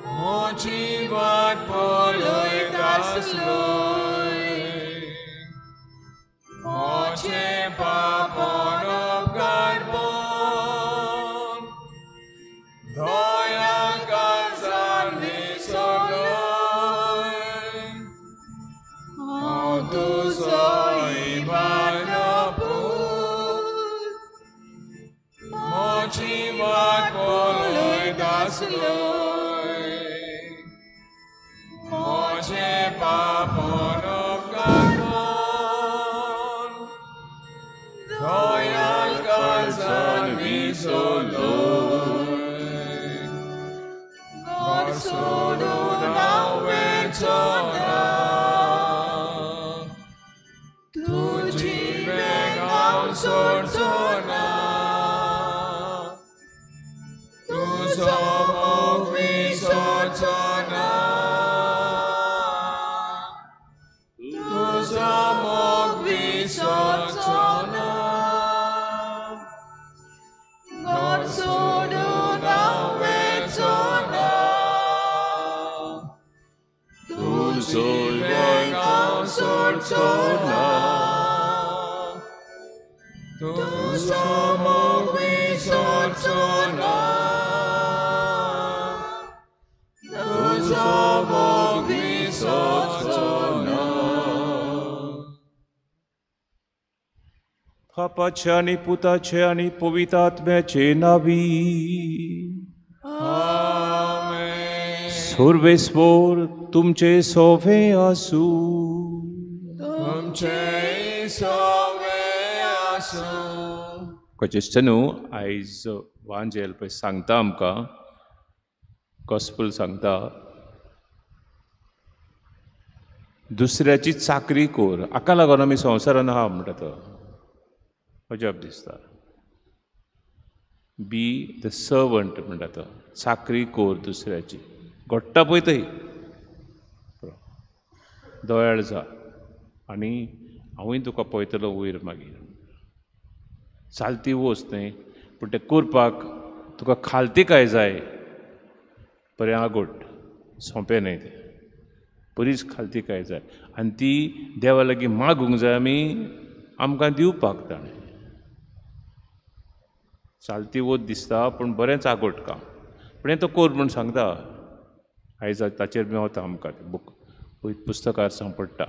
म्हजी वाट पळयत आसलोय, म्हजें पापन उपकारपण दया काळजान विसरलोय. हांव तुजो इबाडलो पूत, म्हजी वाट पळयत आसलोय, म्हजें पापन उपकारपण दया काळजान विसरलोय. घर सोडून हांव वचो ना, तुजी वेंग हांव सोडचो ना, तुजो मोग विसरचो ना, तुजो मोग विसरचो ना. घर सोडून हांव वचो ना, तुजी वेंग हांव सोडचो ना, तुजो मोग विसरचो ना, तुजो मोग विसरचो ना. बापाचे आनी पुताचे आनी पवित्र आत्म्याचे नावी. आमेन. सर्वेस्पर तुमचे सोवे आसूं. तुमचें सोवे आसूं. क्रिस्तांव आयज वांजेल पळय सांगता आमकां, गॉस्पल सांगता, दुसऱ्याची चाकरी कर. हाका लागून आमी संवसारान आहा म्हणटा तो अजाप दिसता. बी the servant म्हणटा तो, चाकरी कर दुसऱ्याची. घडटा पळय थंय दयाळ जा आनी हांवूय तुका पळयतलो वयर मागीर. चालती वच न्हय, पूण तें करपाक तुका खालती काय जाय, बरें आगोट सोंपें न्हय तें, बरीच खालती काय जाय आनी ती देवा लागीं मागूंक जाय आमी, आमकां दिवपाक ताणें. चालती वत दिसता पूण बरेंच आगोट काम, पूण हें तो कोर म्हूण सांगता. आयज ताचेर मेवता आमकां बूक पुस्तकार सांपडटा.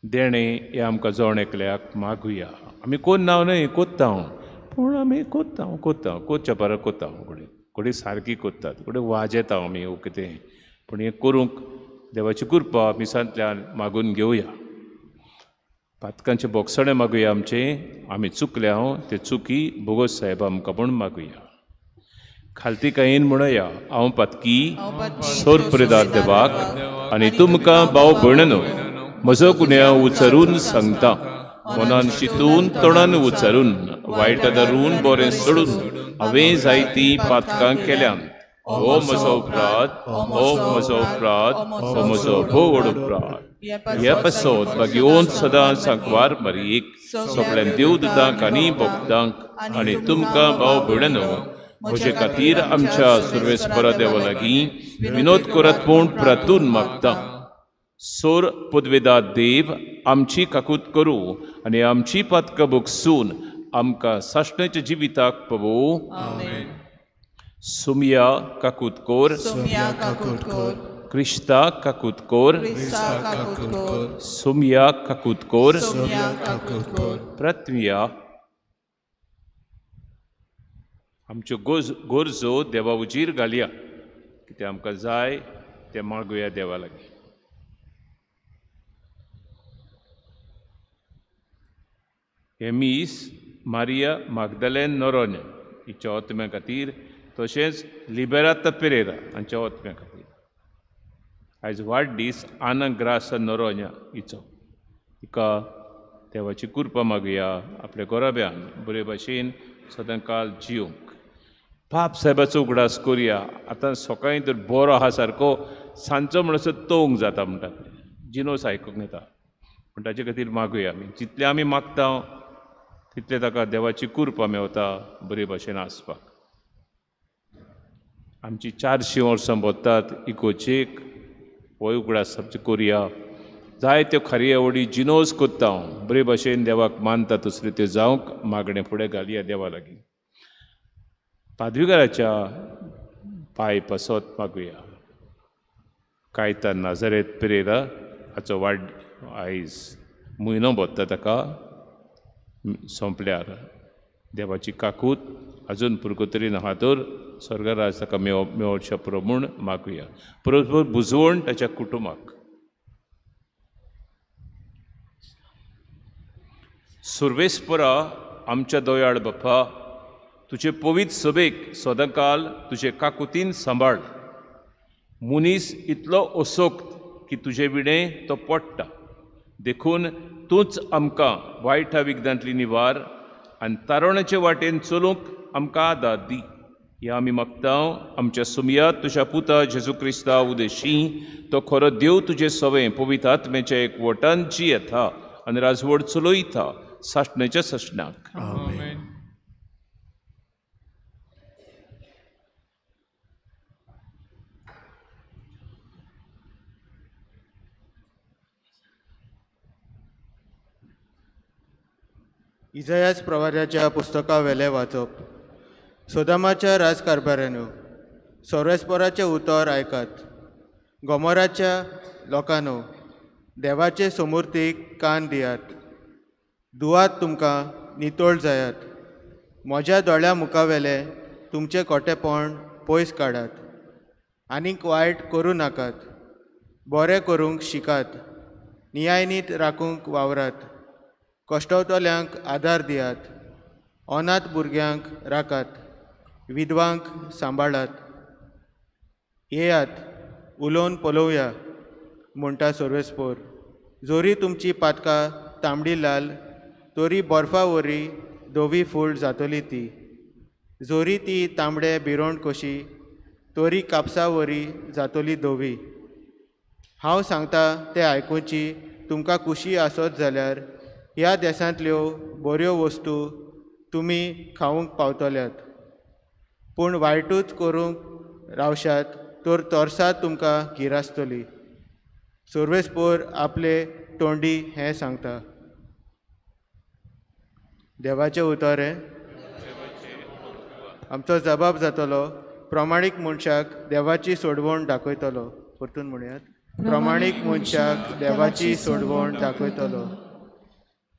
देणें हें आमकां जण एकल्याक मागुया. आमी कोन्ना न्हय, कोत्ता हांव, पूण आमी कोत्ता कोत्ता कोतच्या पारा कोत्ता, घडये घडये सारकी कोत्तात, घडये वाजेता आमी ओ कितें, पूण हें करूंक देवाची कृपा मिसांतल्यान मागून घेवया. पातकांचें बोगसणें मागुया आमचें, आमी चुकल्या हांव ते चुकी बोगोस साहेब आमकां म्हूण मागुया. खालती कायेन म्हणया, हांव पातकी सोर प्रेदार देवाक आनी तुमकां भाव भयण म्हजो गुन्यांव उचरून सांगता. मनान चिंतून तोंडान उच्चारून वायट धरून बरें सोडून हांवें जायतीं पातकां केल्यांत. हो म्हजो अपराध, हो म्हजो अपराध, हो म्हजो भोव व्हड अपराध. हे पासत भाग्योन सदां सांकवार मरयेक सगळ्यां देवदूतांक आनी भक्तांक आनी तुमकां भाव भयणांनो म्हजे खातीर आमच्या सुर्वेस्परा देवा लागीं विनोद करात म्हूण प्रातून मागता. सोर पदवेदा देव आमची काकूत करूं आनी आमची पातकां भोगसून आमकां सासणाच्या जिविताक पवो. सुमिया काकूत कोर, क्रिस्ता काकूत कोर, सुमिया काकूत कोर, प्रत्मिया. आमच्यो गरजो देवा उजीर घालया, कितें आमकां जाय तें मागुया देवा लागीं. हें मीस मारिया मागदालेन नोरोन्या हिच्या आत्म्या खातीर, तशेंच लिबेराता पेरेरा हांच्या आत्म्या खातीर. आयज वाडदीस आना ग्रासा नोरोन्या हिचो. तिका देवाची कृपा मागुया आपल्या गोराब्यान बरे भाशेन सदांकाल जियोंक. बाप साहेबाचो उगडास करुया. आतां सकाळीं तर बरो आहा सारको, सांजचो म्हणसर तोंग जाता म्हणटा, जिनोस आयकूंक येता. पूण ताचे खातीर मागुया आमी, जितलें आमी मागता तितलें ताका देवाची कृपा मेवता बरे भाशेन आसपाक. आमची 400 वर्सां भरतात इगोर्जेक होय उगडास आमची कोरया. जायत्यो खरी आवडी जिनोस कोत्ता हांव बरे भशेन देवाक मानता तसल्यो त्यो जावंक मागणें फुडें घालया देवा लागीं. पादविगाराच्या पांय पासत मागुया. कायतान नाजारेत पिरेरा हाचो वाड आयज म्हयनो भरता ताका सोंपल्यार देवाची काकूत अजून पुरगोतरीन आहा तर स्वर्गराज ताका मेळोवचें पुरो म्हूण मागुया. पुरो बुजवण ताच्या कुटुंबाक. सुर्वेस्परा आमच्या दयाळ बाप्पा, तुजे पवित्र सभेक सदांकाल तुजे काकुतीन सांबाळ. मनीस इतलो असोक्त की तुजे विणें तो पडटा, देखून तूंच आमकां वायटा विघ्नांतली निवार आनी तारवण्याचे वाटेन चलूंक आमकां आदार दी. ह्या आमी मागता आमच्या सुमयात तुज्या पुता जेजू क्रिस्ता उदेशी, तो खरो देव तुजे सवें पवित्र आत्म्याच्या एक वटान जियेता आनी राजवड चलयता सासणाच्या सासणाक. आमेन. इजायास प्रवाद्याच्या पुस्तकावेलें वाचप. सोदामाच्या राजकारभाऱ्यानो, सोरेस्पराचें उतर आयकात. गोमोराच्या लोकांनो, देवाचे सोमुर्तीक कान दियात. दुवात तुमकां नितळ जायात. म्हज्या दोळ्या मुखावेलें तुमचें खोटेपण पयस काडात. आनीक वायट करूं नाकात. बरें करूंक शिकात. नियायनीत राखूंक वावरात. कश्टवतल्यांक आदार दियात. अनाथ भुरग्यांक राखात. विधवांक सांबाळात. येयात उलोवन पळोवया म्हणटा सर्वेस्पोर. जोरी तुमची पातकां तांबडी लाल तरी बर्फा वरी धवी फूल जातली ती. जोरी ती तांबडे बिरोण कशी तरी कापसा वरी जातली धवी. हांव सांगता तें आयकुची तुमकां खुशी आसत जाल्यार ह्या देशांतल्यो बऱ्यो वस्तू तुमी खावंक पावतल्यात. पूण वायटूच करूंक रावशात तर तोरसां तुमकां गिरासतली. सर्वेस्पोर आपले तोंडी हें सांगता. देवाचें उतर हें आमचो जबाब जातलो. प्रमाणीक मनशाक देवाची सोडवण दाखयतलो. परतून म्हणयात, प्रमाणीक मनशाक देवाची सोडवण दाखयतलो.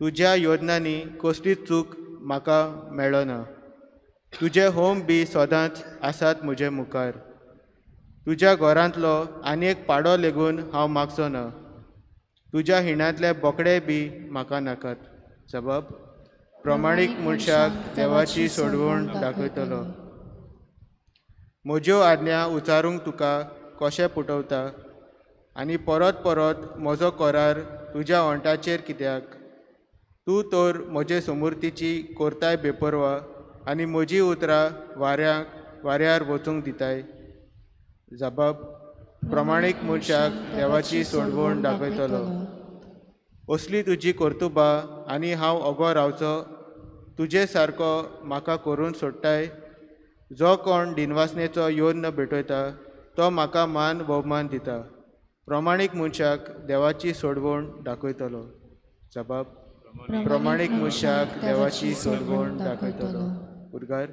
तुज्या योजनांनी कसली चूक म्हाका मेळना. तुजें होम बी सदांच आसात म्हजे मुखार. तुज्या घरांतलो आनी एक पाडो लेगून हांव मागचो ना. तुज्या हिणांतले बोकडे बी म्हाका नाकात. सबब प्रमाणीक मनशाक देवाची सोडवण दाखयतलो. म्हज्यो आज्ञा उचारूंक तुका कशें पुटवता आनी परत परत म्हजो करार तुज्या ओंठाचेर कित्याक? तूं तर म्हजे समूर्तीची करताय बेपर्वा आनी म्हजी उतरां वाऱ्यार वचूंक दिताय. जबाब प्रमाणीक मनशाक देवाची सोडवण दाखयतलो. असली तुजी कर्तुबां आनी हांव ओगो रावचो. तुजे सारको म्हाका करून सोडटाय. जो कोण दिनवासनेचो योन्न भेटयता तो म्हाका मान भोवमान दिता. प्रमाणीक मनशाक देवाची सोडवण दाखयतलो. जबाब प्रमाणीक मनशाक देवाची सोडवण दाखयतलो. उद्गार.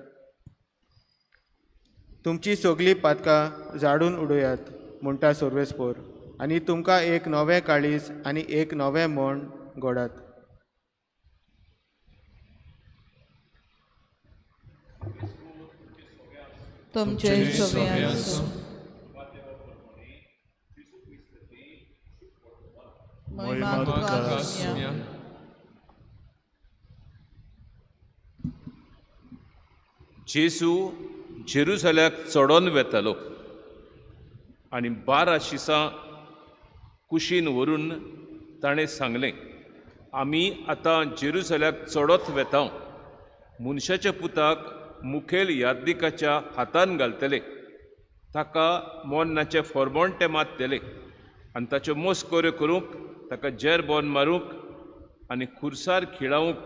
तुमची सगळीं पातकां जाडून उडयात म्हणटा सर्वेस्पोर आनी तुमकां एक नवें काळीज आनी एक नवें मन घडात. तुमचे सगळे आसूं. महिमा तुका आसूं. जेजू जेरुसलेमाक चडोन वेतालो आनी 12 शिसां कुशीन व्हरून ताणें सांगलें, आमी आतां जेरुसलेमाक चडत वेता. मनशाच्या पुताक मुखेल यादनिकाच्या हातान घालतले, ताका मोन्नाचें फॉर्मोण ते मारतले आनी ताच्यो मस्कऱ्यो करूंक, ताका जेरबोन मारूंक आनी खुर्सार खिळावंक,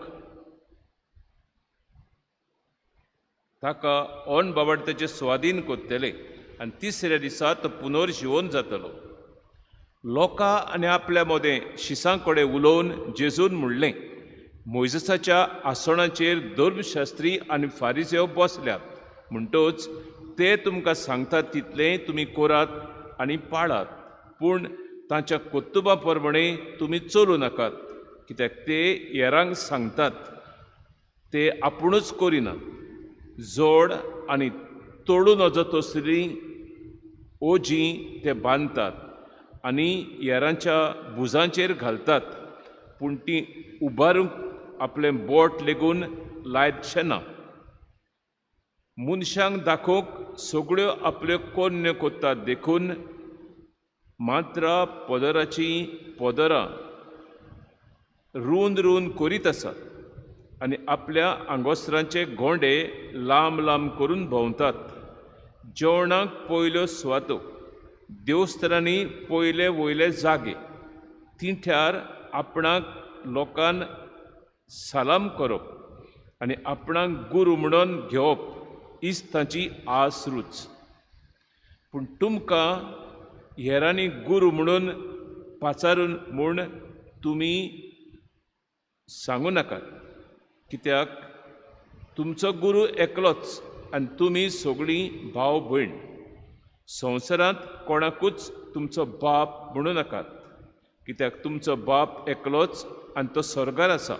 ताका ऑन बाबडत्याचे स्वाधीन करतले आनी तिसऱ्या दिसा तो पुनर्जिवन जातलो. लोकां आनी आपल्या मदें शिसां कडेन उलोवन जेजून म्हणलें, मोयजेसाच्या आसणाचेर धर्मशास्त्री आनी फारिजेव बसल्यात, म्हणटच ते तुमकां सांगतात तितलें तुमी करात आनी पाळात, पूण तांच्या कर्तुबा प्रमाणे तुमी चलूं नाकात, कित्याक ते हेरांक सांगतात ते आपुणूच करिनात. जोड आनी तोडूं नजो तसली ओजी ते बांदतात आनी हेरांच्या भुजांचेर घालतात, पूण ती उबारूंक आपलें बोट लेगून लायतशें ना. मनशांक दाखोवंक सगळ्यो आपल्यो कोन्न्यो करतात, देखून मात्रा पदराचीं पदरां रूंद रूंद करीत आसात आनी आपल्या आंगोस्त्रांचे गोंडे लांब लांब करून भोंवतात. जेवणाक पयल्यो सुवातो, देवस्थानांनी पयले वयले जागे, तिठ्यार आपणाक लोकान सलाम करप आनी आपणाक गुरू म्हणून घेवप हीच तांची आस रूच. पूण तुमकां हेरांनी गुरू म्हणून पाचारून म्हूण तुमी सांगू नाकात, कित्याक तुमचो गुरू एकलोच आनी तुमी सगळीं भाव भयण. संवसारांत कोणाकूच तुमचो बाप म्हणू नाकात, कित्याक तुमचो बाप एकलोच आनी तो स्वर्गार आसा.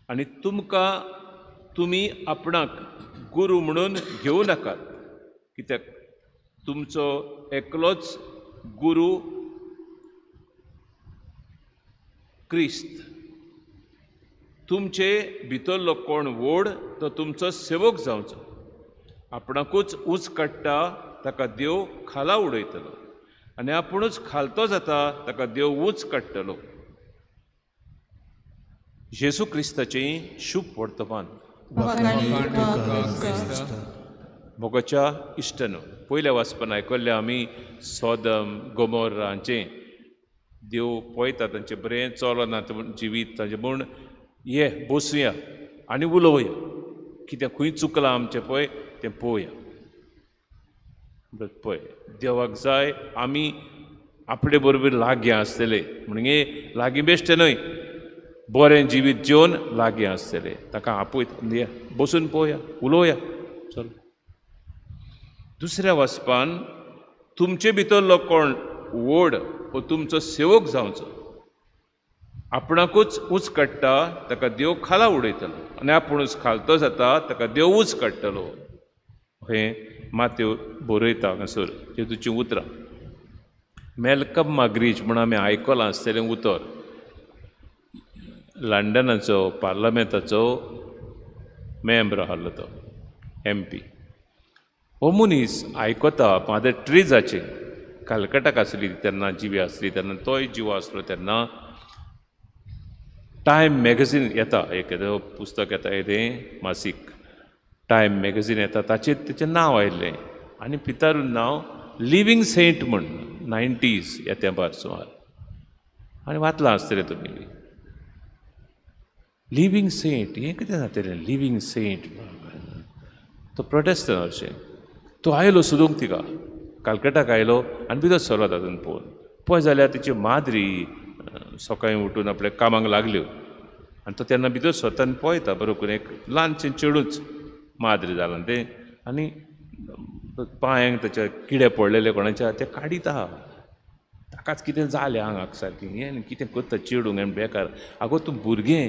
आनी तुमकां तुमी आपणाक गुरू म्हणून घेवं नाकात, कित्याक तुमचो एकलोच गुरू क्रिस्त. तुमचे भितरलो कोण व्हड तो तुमचो सेवक जावचो. आपणाकूच ऊंच काडटा ताका देव खाला उडयतलो आनी आपुणूच खालतो जाता ताका देव ऊंच काडटलो. जेजू क्रिस्ताचें शुभ वर्तमान. मोगाच्या इश्टानो, पयल्या वाचपान आयकल्लें आमी सोदम गोमोर हांचें. देव पळयता तांचें बरें चलना जिवीत तांचें, म्हूण ये बसुया आनी उलोवया, कितें खंय चुकलां आमचें पळय तें पळोवया. पळय देवाक जाय आमी आपले बरोबर लागीं आसतले, म्हणजे लागीं बेश्टें न्हय, बरें जिवीत जेवन लागीं आसतले. ताका आपयत बसून पळोवया, उलोवया, चल. दुसऱ्या वाचपान तुमचे भितरलो कोण व्हड हो तुमचो सेवक जावचो. आपणाकूच ऊंच काडटा ताका देव खाला उडयतलो आनी आपुणूच खालतो जाता ताका देव ऊंच काडटलो. हें मात्यो बरयता हांगासर जेजूचीं उतरां. मॅल्कम माग्रीज म्हूण आमी आयकलां आसतलें उतर, लंडनाचो पार्लमेंताचो मेंबर आसलो तो, एम पी. हो मनीस आयकता मादर ट्रिजाचें, कलकटाक आसली तेन्ना, जिवी आसली तेन्ना, तोय जिवो आसलो तेन्ना. टायम मॅगझीन येता, एक पुस्तक येता तें मासीक टायम मॅगझीन येता, ताचेर तेचें नांव आयिल्लें आनी पितारून नांव लिवींग सेंट म्हूण, 90s ह्या तेंपार सुमार. आनी वाचलां आसतलें तुमी. लिवींग सेंट हें कितें जातलें लिवींग सेंट? तो प्रोटेस्टंट अशें. तो आयलो सोदूंक तिका, कलकटाक आयलो आनी भितर सरलो तातूंत पळोवन. पळय जाल्यार तिची माद्री सकाळीं उठून आपल्या कामाक लागल्यो आनी तो तेन्ना भितर सरता आनी पळयता बरो करून, एक ल्हानशें चेडूच माद्री जालां तें, आनी पांयांक ताच्या किडे पडलेले कोणाच्या ते काडीत आहा. ताकाच कितें जालें आंगाक सारकें, हें कितें करता चेडूंक आनी बेकार. आगो तूं भुरगें,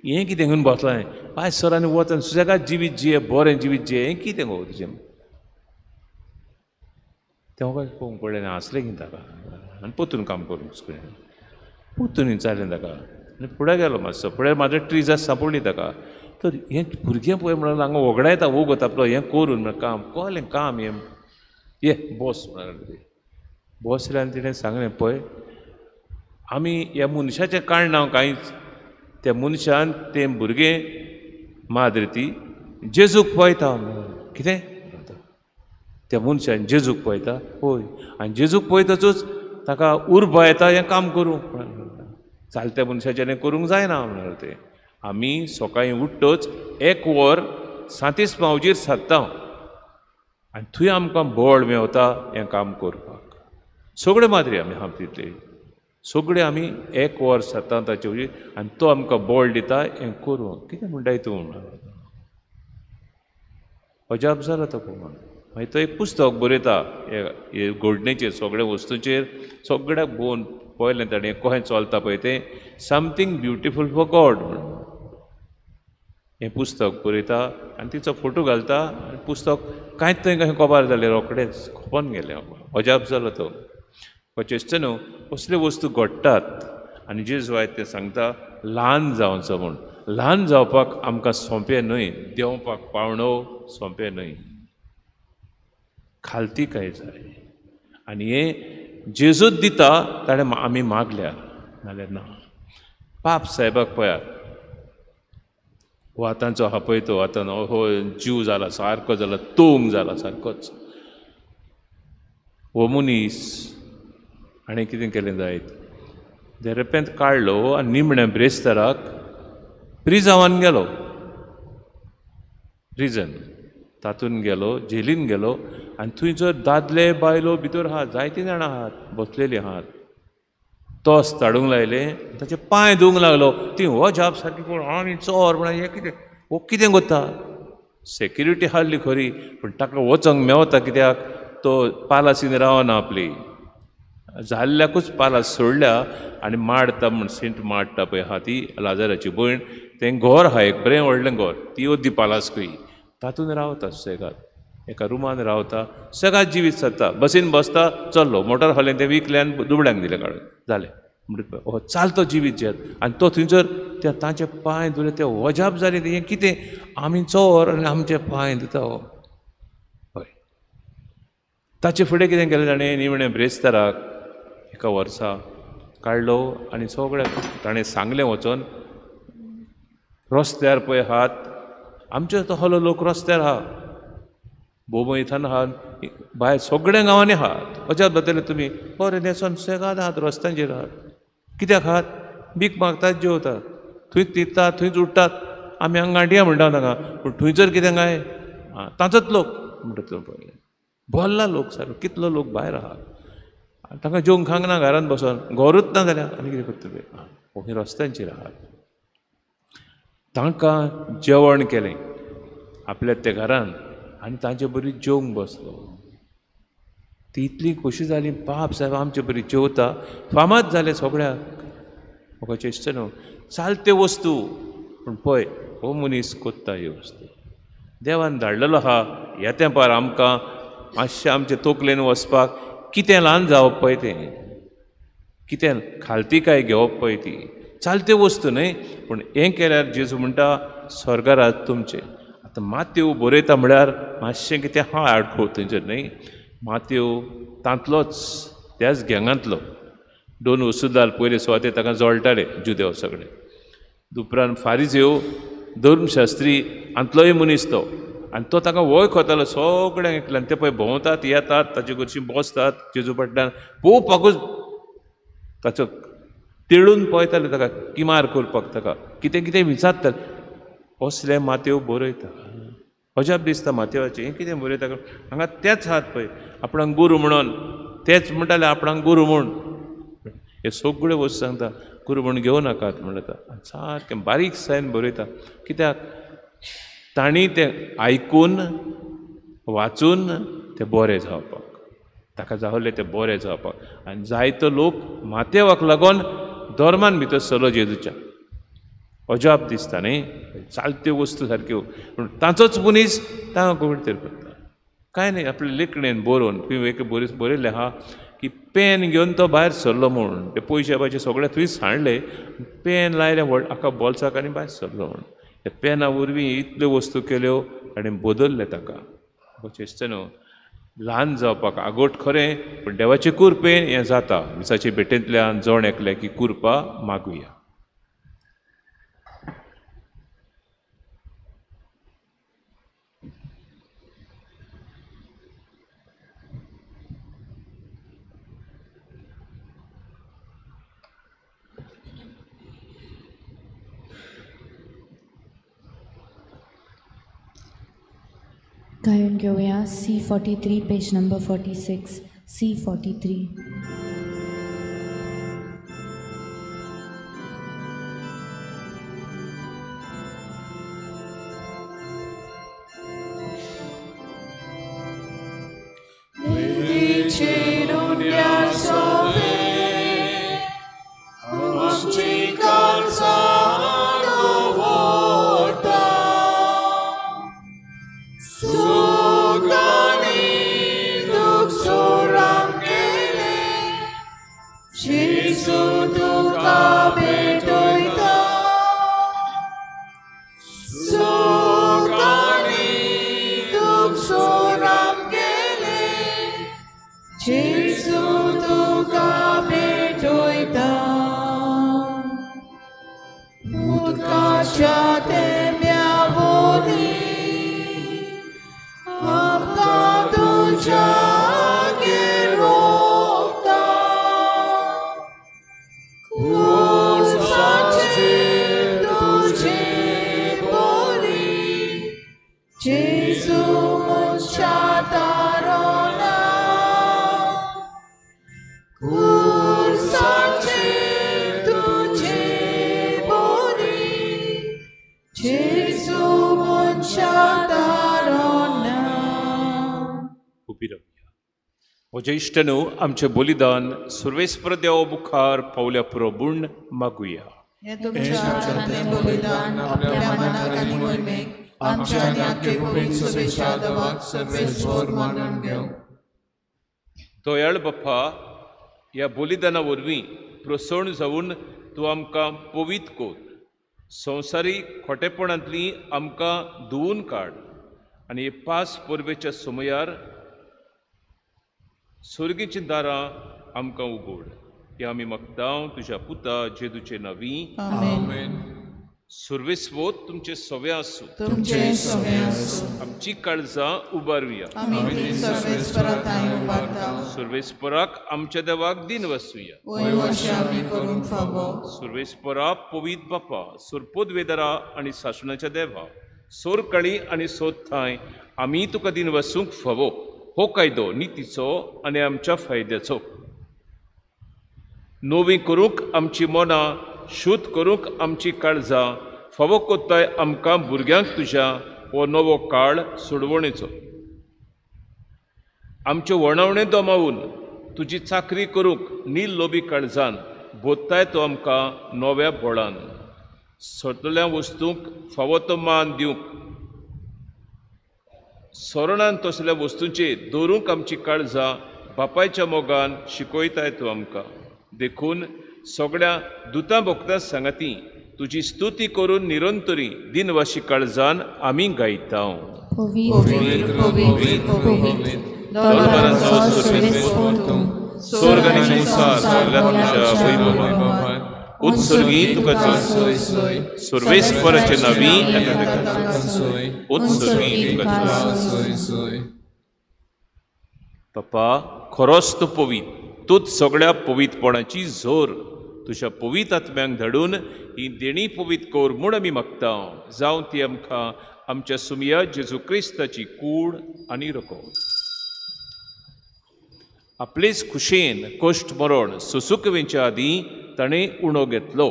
हें कितें घेवन बसलां पांय सर आनी वच आनी सुसेगाद जिवीत जिये, बरें जिवीत जिये, हें कितें गो तुजें? तें पळोवंक पडलें, हांसलें कितें ताका आनी परतून काम करूंक परतून विचारलें ताका आनी फुडें गेलो मातसो. फुडें म्हाजे ट्रिजां सांपडली ताका. तर हें भुरगें पळय म्हणून हांगा वगडायता वगत आपलो, हें करून म्हळ्यार काम कहलें काम हें. ये बस म्हणलें, बसलें आनी तिणें सांगलें, पळय आमी ह्या मनशाचें काडना कांयच, त्या मनशान तें भुरगें माद्री ती जेजूक पळयता. कितें? त्या मनशान जेजूक पळयता, हय, आनी जेजूक पळयतकूच ताका उर्बा येता हें काम करूंक. चालत्या मनशाचें करूंक जायना म्हणल्यार तें. आमी सकाळीं उठ्ठच एक वर सांतीस मावजीर सादता, आनी थंय आमकां बळ मेवता हें काम करपाक. सगळे माद्री आमी आहा तितले सगळे आमी एक वर्स जाता ताचे वयर आनी तो आमकां बळ दिता हें करूंक. कितें म्हणटाय तूं म्हणून अजाप जाला तो पळोवन. मागीर तो एक पुस्तक बरयता हे घडणेचेर, सगळ्या वस्तूचेर, सगळ्याक भोंवन पळयलें ताणें कशें चलता पळय तें, समथींग ब्युटिफूल फॉर गॉड म्हणून हें पुस्तक बरयता आनी तिचो फोटो घालता आनी पुस्तक कांयच थंय कशें कबार जालें रोखडेंच खपोन गेलें. अजाप जालो तो. चेश्ट न्हू असल्यो वस्तू घडटात आनी जेजू आयज तें सांगता ल्हान जावचो म्हूण. ल्हान जावपाक आमकां सोंपें न्हय, देंवपाक पावणो सोंपें न्हय, खालती काय जाय. आनी हें जेजूच दिता ताणें आमी मागल्यार, नाल्यार ना. पाप साहेबाक पळयात, हो आतांचो हा पळय तो आतां हो जीव जाला सारको जाला, तोंग जाला सारकोच. हो मनीस हाणें कितें केलें जायत, देरेपेंत काडलो आनी निमण्या ब्रेस्ताराक प्रिजावान गेलो, प्रिजन तातूंत गेलो, जेलीन गेलो. आनी थंय जर दादले बायलो भितर आहात, जायतीं जाणां आहात बसलेलीं आहात. तोस ताडूंक लायलें, ताचे पांय धुवंक लागलो. ती हो जाप सारकी पळोवन आनी चोर म्हणून हें कितें, हो कितें करता. सेक्युरिटी हाडली खरी पूण ताका वचोंक मेवता कित्याक, तो पालासीन रावना आपली, जाल्ल्याकूच पालास सोडल्या आनी माडता म्हूण सेंट माडटा पळय आहा ती लाजाराची भयण, तें घर आहा एक बरें व्हडलें घर, ती अर्दी पालास खंय तातूंत रावता सेगात, एका रुमान रावता, सेगात जिवीत जाता. बसीन बसता चल्लो, मोटर हाडलें तें विकलें दुबळ्यांक दिलें काडून, जालें. म्हणटा हो चालतो जिवीत जेत. आनी तो थंयसर त्या तांचे पांय धुले, ते अजाप जाले हें कितें, आमी चोर आनी आमचे पांय धुता हो. हय, ताचे फुडें कितें केलें ताणें, निमणें ब्रेस्ताराक एका वर्सा काडलो आनी सगळें ताणें सांगलें वचोन रस्त्यार पळय हात, आमचे तसलो लोक रस्त्यार आहा, बोंबय थंय आहा, भायर सगळ्या गांवांनी आहात. अजाप जातलें तुमी, बरें न्हेसोन सेगाद आहात रस्त्यांचेर आहात. कित्याक आहात, भीक मागतात, जेवतात, थंयच न्हिदतात, थंयच उठ्ठात. आमी हांगा गांठया म्हणटा तांकां, पूण थंयसर कितें काय तांचोच लोक म्हणटा तो पळय भरला लोक सारको, कितलो लोक भायर आहा, तांकां जेवंक खावंक ना, घरांत बसोन घरूच ना जाल्यार आनी कितें करतले. हे रस्त्यांचेर आहात. तांकां जेवण केलें आपल्या त्या घरान आनी तांचे बरी जेवंक बसलो. ती इतली खोशी जाली, बाप साहेब आमचे बरी जेवता, फामाद जालें सगळ्याक. म्हाका चेश्ट न्हू चालत्यो वस्तू, पूण पळय हो मनीस कोत्ता ह्यो वस्तू. देवान धाडलेलो आहा ह्या तेंपार आमकां मातशें आमचे तोकलेन वचपाक कितें ल्हान जावप पळय तें, कितें खालती काय घेवप पळय ती चालत्यो वस्तू न्हय. पूण हें केल्यार जेजू म्हणटा स्वर्गाराज तुमचें. आतां मातयो बरयता म्हळ्यार मातशें कितें आहा आडखळ थंयसर न्हय. मातयो तांतलोच त्याच गँगांतलो दोन वसुदाल पयले सुवातेर ताका जळटाले जुदेव सगळे, उपरांत फारिजेव धर्मशास्त्री हांतलोय मनीस तो, आनी तो ताका वळखतालो सगळ्यांक एकल्यान. ते पळय भोंवतात येतात ताचे कडशी बसतात जेजू फाटल्यान पळोवपाकूच, ताचो तेळून पळयताले ताका किमार करपाक, ताका कितें कितें विचारताले. असले मातयो बरयता, अजाप दिसता मातयेवाचें हें कितें बरयता हांगा. तेच हात पळय आपणाक गुरू म्हणून, तेच म्हणटाले आपणाक गुरू म्हूण, हे सगळ्यो वस्तू सांगता गुरू म्हूण घेवं नाकात म्हणटा, सारकें बारीक सायन बरयता. कित्याक तांणी तें आयकून वाचून तें बरें जावपाक, ताका जावलें तें बरें जावपाक. आनी जायतो लोक मातेवाक लागून धर्मान भितर सरलो जेजूच्या. अजाप दिसता न्ही, चालत्यो वस्तू सारक्यो, पूण तांचोच मनीस तांकां कोविड तर करता. कांय न्ही, आपले लेखणेन बरोवन तुवें एक बरयल्लें आहा की पेन घेवन तो भायर सरलो म्हूण, ते पयशे पायशे सगळे थंयच सांडले, पेन लायलें व्हड आख्खा बोल्साक आनी भायर सरलो म्हूण. त्या पेना वरवीं इतल्यो वस्तू केल्यो आनी बदल्लें ताका. चेश्ट न्हू ल्हान जावपाक आगोट खरें, पूण देवाचे कुरपेन हें जाता. मिसाचे भेटेंतल्यान जण एकले की कुरपा मागुया. गायन घेवया C43 page number 46 C43. म्हज्या इश्टांनो, आमचें बलिदान सुर्वेस्पर देवा मुखार पावल्या पुरो म्हूण मागुया. दयाळ बाप्पा, ह्या बलिदाना वरवीं प्रसन्न जावन तूं आमकां पवित्र कर. संवसारीक खोटेपणांतली आमकां धुवून काड आनी पास परबेच्या समयार स्वर्गीचीं दारां आमकां उगड. हें आमी मागता तुज्या पुता जेजूचे नांवी. आमेन. सुर्वेस्वत तुमचे सवे आसूं. आमची काळजां उबारुया. सुर्वेस्पराक आमच्या देवाक दिन वसुया. सुर्वेस्परा पवित्र बापा, सुरपोदवेदरा आनी सासणाच्या देवा, सोरकाळी आनी सोदथांय आमी तुका दिन वसूंक फावो. हो कायदो नितीचो आनी आमच्या फायद्याचो. नवी करूंक आमची मनां, शुद्ध करूंक आमची काळजां, फावो कोत्ताय आमकां भुरग्यांक तुज्या हो नवो काळ सोडवणेचो. आमच्यो वणावणें दमावून तुजी चाकरी करूंक नील लोबी काळजान बोत्ताय तो आमकां नव्या बोळान. सगल्या वस्तूंक फावो तो मान दिवंक, सरणान तसल्या वस्तूंचेर दवरूंक आमची काळजां बापायच्या मोगान शिकयताय तूं आमकां. देखून सगळ्या दुतां भोगता सांगाती तुजी स्तुती करून निरंतरी दिनवाशी काळजान आमी गायता. स्वर्ग आनी संवसार सगळ्या तुज्या वैभवान उत्सर्गी तुका सुर्वेस्पराचे नांवी उत्सर्गी तुका. पप्पा, खरोच तूं पवित्र, तूंच सगळ्या पवित्रपणाची जोर. तुज्या पवित्र आत्म्यांक धाडून ही देणी पवित्र कर म्हूण आमी मागता. जावं ती आमकां आमच्या सुमया जेजू क्रिस्ताची कूड आनी रगत. आपलेच खुशयेन कश्ट मरण सोसूंक वेच्या आदीं ताणें उणो घेतलो.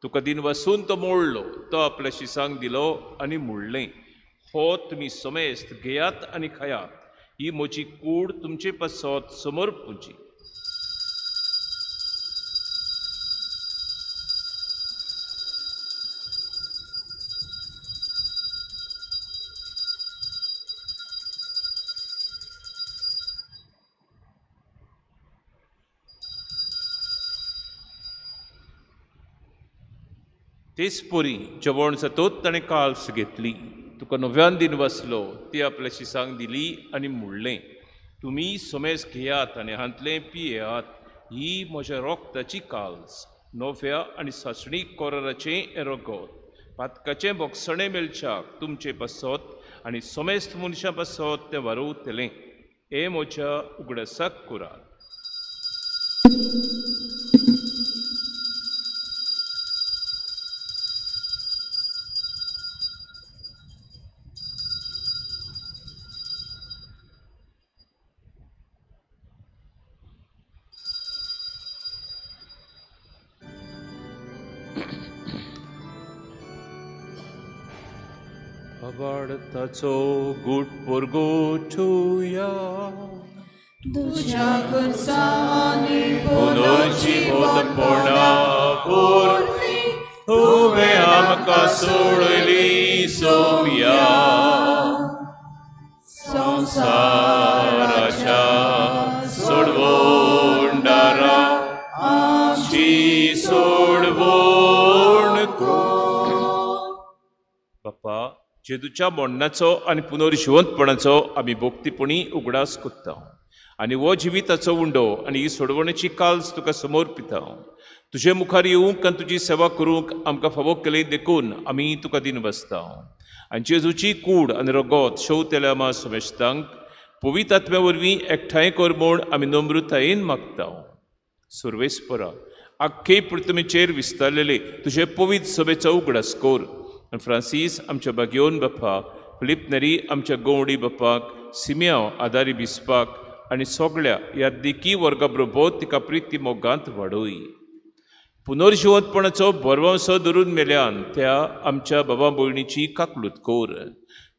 तुका दिन वासून तो मोडलो, तो आपल्या शिसांक दिलो आनी म्हणलें, हो तुमी समेस्त घेयात आनी खायात, ही म्हजी कूड तुमचे पासत समर्पुची. तेच परी जेवण जातोच ताणें काल्स घेतली, तुका नव्यान दिन वाचलो, ती आपल्या शिसांक दिली आनी म्हणलें, तुमी समेज घेयात आनी हांतलें पियेयात, ही म्हज्या रोगताची काल्स, नव्या आनी सासणीक कोराराचें हें रगत, पातकाचें बोगसणें मेळच्याक तुमचे पासत आनी समेस्त मनशां पासत तें वारोवतलें. हें म्हज्या उगडासाक करात. बाबाडताचो गुट पुरगोठुया तुझ्या खुर्सांनी पुनर्जीवतपणा वरवीं तुवें आमकां सोडली सोम्या संवसाराच्या सोडवणदारा आमची सोडवण कर. बापा, जेजूच्या मोडणाचो आनी पुनर्जिवंतपणाचो आमी भोक्तीपणी उगडास करता आनी हो जिविताचो उंडो आनी ही सोडवणेची काल्स तुका समर्पिता. तुजे मुखार येवंक आनी तुजी सेवा करूंक आमकां फावो केली देखून आमी तुका दिन बसता. आनी जेजूची कूड आनी रगत शेवतेल्या आमा समेस्तांक पवित्र आत्म्या वरवीं एकठांय कर म्हूण आमी नम्रतायेन मागता. सुर्वेस्परा, आख्खे पृथ्वीचेर विस्तारलेले तुजे पवित्र सभेचो उगडास कर आनी फ्रांसीस आमच्या बागयोन बाप्पा, फिलीप नेरी आमच्या गवडी बाप्पाक, सिमियांव आदारी बिस्पाक आनी सगळ्या यादनिकी वर्गा बरोबर तिका प्रिती मोगांत वाडोय. पुनर्जिवंतपणाचो भरवंसो धरून मेल्यान त्या आमच्या बाबा भयणीची काकलूत कर.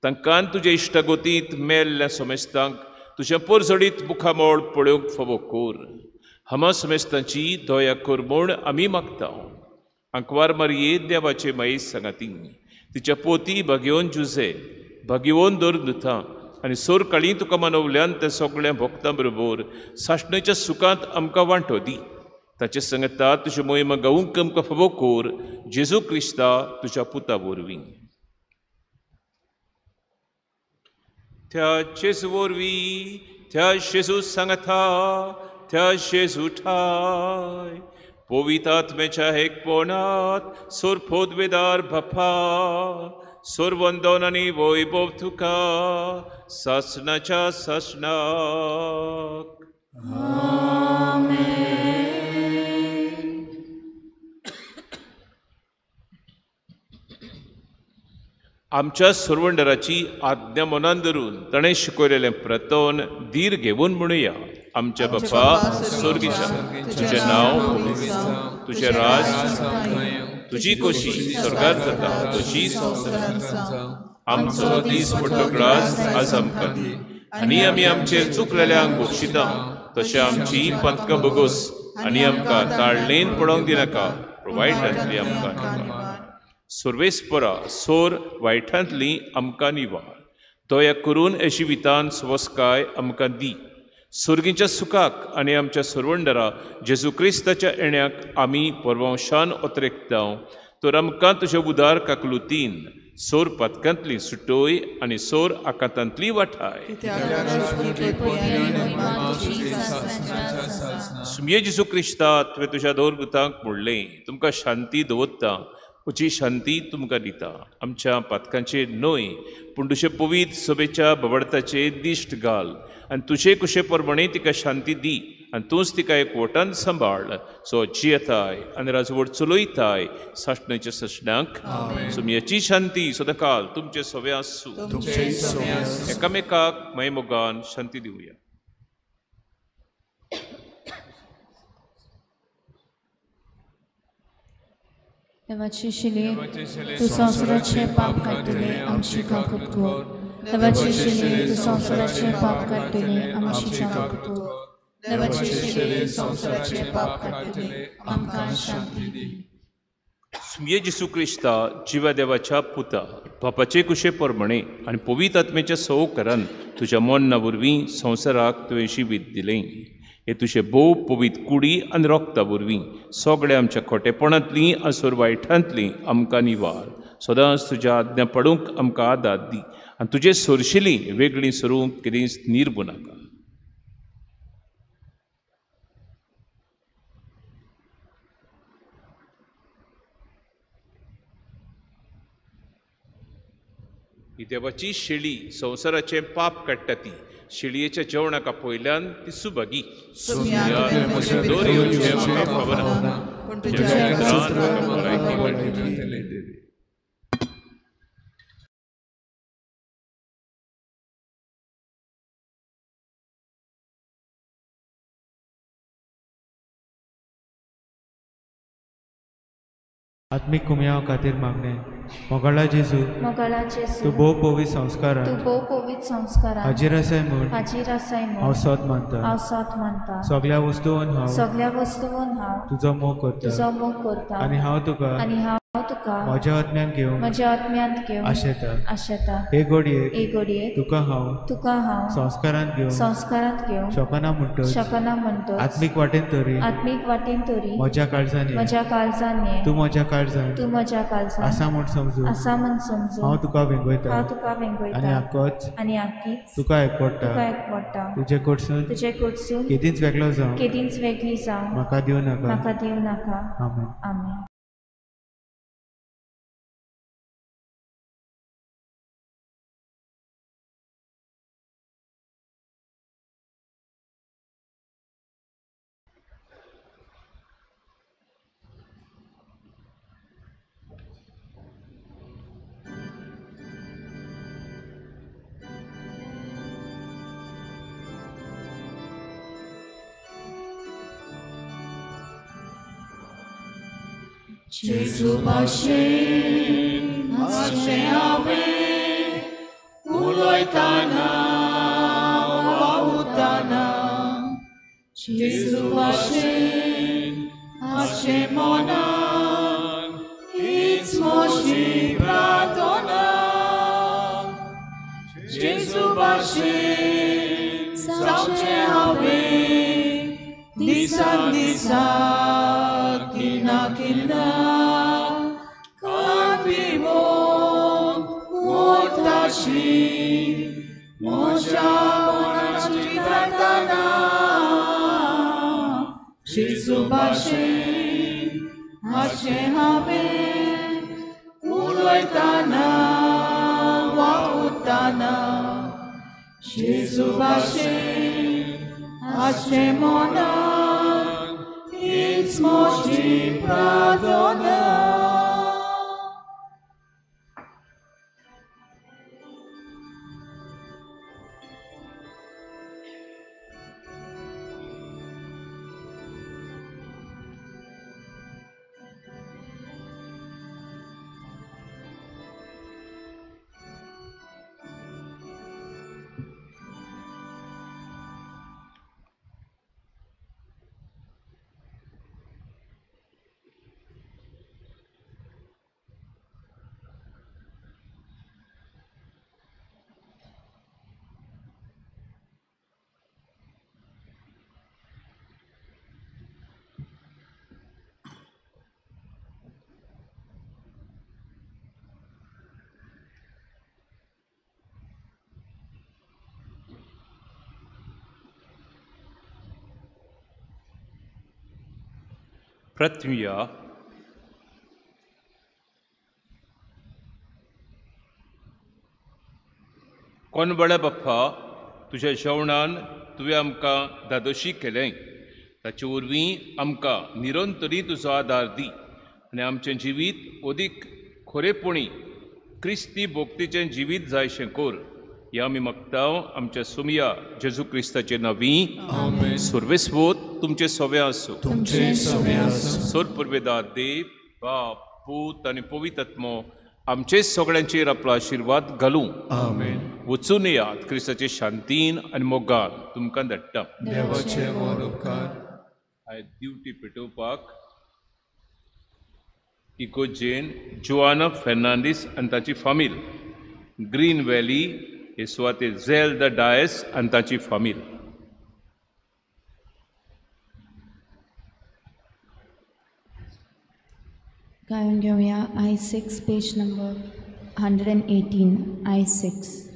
तांकां तुज्या इश्टागोतींत मेल्ल्या समेस्तांक तुज्या पोरजडीत मुखामळ पळोवंक फावो कर. हमा समेस्तांची दया कर म्हूण आमी मागता. आंकवार मारये देवाचे माई सांगाती तिच्या पोती भागयोन जुजे भागयोन दर दुथा आनी सोर काळी तुका मनवल्यान त्या सगळ्या भक्तां बरोबर सासणेच्या सुखांत आमकां वांटो दी. ताचे संगता तुज्यो मोहिमा गावूंक आमकां फावो कर जेजू क्रिस्ता तुज्या पुता वरवीं. त्या जेजू वरवीं, त्या जेजू सांगता, त्या जेजू ठाय पवित्र आत्म्याच्या एकपणात सोरपोदवेदार बापा, सोरवंदन आनी वैभव तुका सासणाच्या सासणाक. आमच्या सोरवंडराची आज्ञा मनान धरून ताणें शिकयलेलें प्रतन धीर घेवन म्हणुया. आमच्या बापा स्वर्गीच्या, तुजें नांव, तुजें राज, तुजी खोशी स्वर्गात जाता तशी संवसारांत. आमचो दीस पडलो ग्रास आज आमकां दी आनी आमी आमचेर चुकलेल्यांक बक्षिता तशें आमची पातकां भोगोस आनी आमकां ताळणेन पडोवंक दिनाका, वायटांतली आमकां निवार. सुर्वेस्परा, सोर वायटांतली आमकां निवार. दया करून हे जिवितान स्वस्काय आमकां दी. सुर्गीच्या सुखाक आनी आमच्या सोरवंडरा जेजू क्रिस्ताच्या येण्याक आमी परवंशान ओतरेकता. तर आमकां तुजे उदार काकलुतीन सोर पातकांतली सुटोय आनी सोर आकांतांतली वाठाय. सुमये जेजू क्रिस्ता, तुवें तुज्या दोरभुतांक म्हणलें, तुमकां शांती दवरता, म्हजी शांती तुमकां दिता. आमच्या पातकांचेर न्हय पूण तुजे पवित्र सभेच्या बबडताचेर दिश्ट घाल आनी तुजे कुशे प्रमाणे तिका शांती दी आनी तूंच तिका एक वटान सांबाळ सो जियेताय आनी राजवट चलयताय सासणाच्या सासणाक. सुमयाची शांती सदांकाल तुमचे सवे आसूं. एकामेकाक मायमोगान शांती दिवया. देवाचे शिले तूं संवसाराचें पाप काडटले आमची काकूट कर. देवाचे शिले तूं संवसाराचें पाप काडटले आमची काकूट कर. देवाचे शिले संवसाराचें पाप काडटले आमकां शांती दी. सुमये जेजू क्रिस्ता जिव्या देवाच्या पुता, बापाचे कुशे प्रमाणे आनी पवित्र आत्म्याच्या सहकारान तुज्या मरणा वरवीं संवसाराक तुवें जिवीत दिलें. हे तुजे भोव पवित्र कुडी आनी रोगता वरवीं सगळ्या आमच्या खोटेपणांतलीं आनी सोर वायटांतलीं आमकां निवार. सदांच तुज्या आज्ञा पडूंक आमकां आदार दी आनी तुजे सोरशिलीं वेगळीं सरूंक कितेंच निर्बू नाका. ही देवाची शेळी संवसाराचें पाप काडटा ती शेळयेच्या जेवणाक आपयल्यान ती सुभागी. आत्मीक कुमयाव खातीर मागणें. मोगाळा जेजू, मोगाळा जेजू, तूं भोव पवित्र संस्कारान, तूं भोव पवित्र संस्कारान हाजीर आसाय म्हूण, हाजीर आसाय म्हूण हांव सत मानता, हांव सत मानता. सगळ्या वस्तून हांव, सगळ्या वस्तून हांव तुजो मोग करता, तुजो मोग करता. आनी हांव तुका, आनी हांव तुका म्हज्या आत्म्यांत घेवन, म्हज्या आत्म्यांत घेवन आशेता, आशेता. हे घडयेक, हे घडयेक तुका हांव, तुका हांव संस्कारांत घेवन, संस्कारांत घेवन शकना म्हणटच, शकना म्हणटच आत्मीक वाटेन तरी, आत्मीक वाटेन तरी म्हज्या काळजान, म्हज्या काळजान ये, तूं म्हज्या काळजान, तूं म्हज्या काळजान आसा म्हूण समजून, आसा म्हूण समजून हांव तुका वेंगयता, हांव तुका वेंगयता. आनी आकोच, आनी आकीच तुका एकवडटा, तुका एकवडटा. तुजे कडसून, तुजे कडसून केदींच वेगळो जावं, केदींच वेगळी जावं म्हाका दिवं नाका, म्हाका दिवं नाका. आमेन. आमेन. जेजू भाशेन आसचें हांवें उलयतना वावुरतना, जेजू भाशेन आसचें मनान हीच म्हजी प्रार्थना. जेजू भाशेन जावचें हांवें दिसान दिसा किना किना, कान पिवोन मोरताशी म्हज्या मनाची प्रार्थना. जेजू भाशेन आसचें हांवें उलयतना वावुरतना, जेजू भाशेन आसचें मनान हीच म्हजी प्रार्थना. प्रथमिया कोण बळे बाप्पा, तुज्या जेवणान तुवें आमकां धादोशी केलें, ताचे वरवीं आमकां निरंतरी तुजो आदार दी आनी आमचें जिवीत अदीक खरेपणी क्रिस्ती भोक्तीचें जिवीत जायशें कर. ह्या आमी मागता आमच्या सुमया जेजू क्रिस्ताचे नांवी. सुर्वेस्वत तुमचें सवें आसूं. सोर पुर्वेदार देव बाप पूत आनी पवित्र आत्मो आमचे सगळ्यांचेर आपलो आशिर्वाद घालूं. वचून येयात क्रिस्ताचे शांतीन आनी मोगान तुमकां धाडटा. आयज ड्युटी पेटोवपाक इकोजेन जुआना फेर्नांडीस आनी ताची फामील, ग्रीन व्हॅली हे सुवातेर झेल the Dias आनी ताची फामील. गायन घेवया I6 page number 118. I6.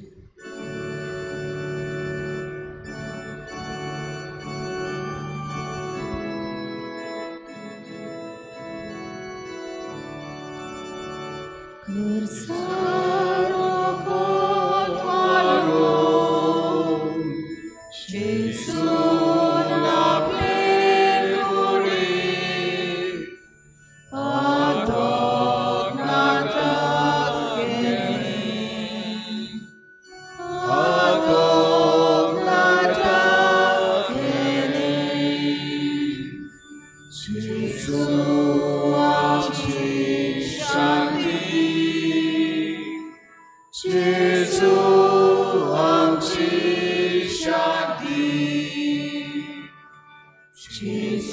Gesù, Shanti.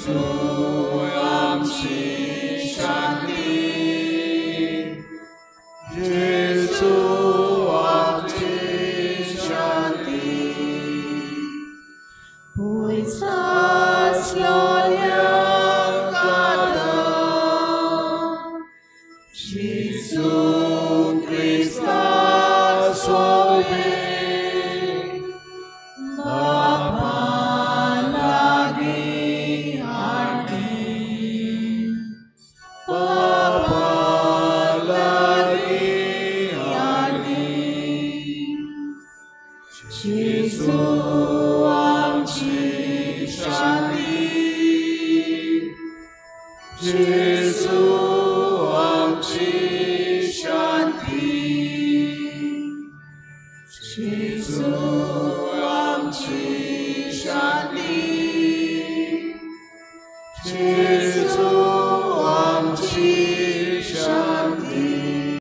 जेजू आमची शांती, जेजू आमची शांती. पयस आसलोल्यांक आदार, जेजू क्रिस्ता सोबे, बापा लागीं हाडली, बापा लागीं हाडली. जेजू आमची शांती, जेजू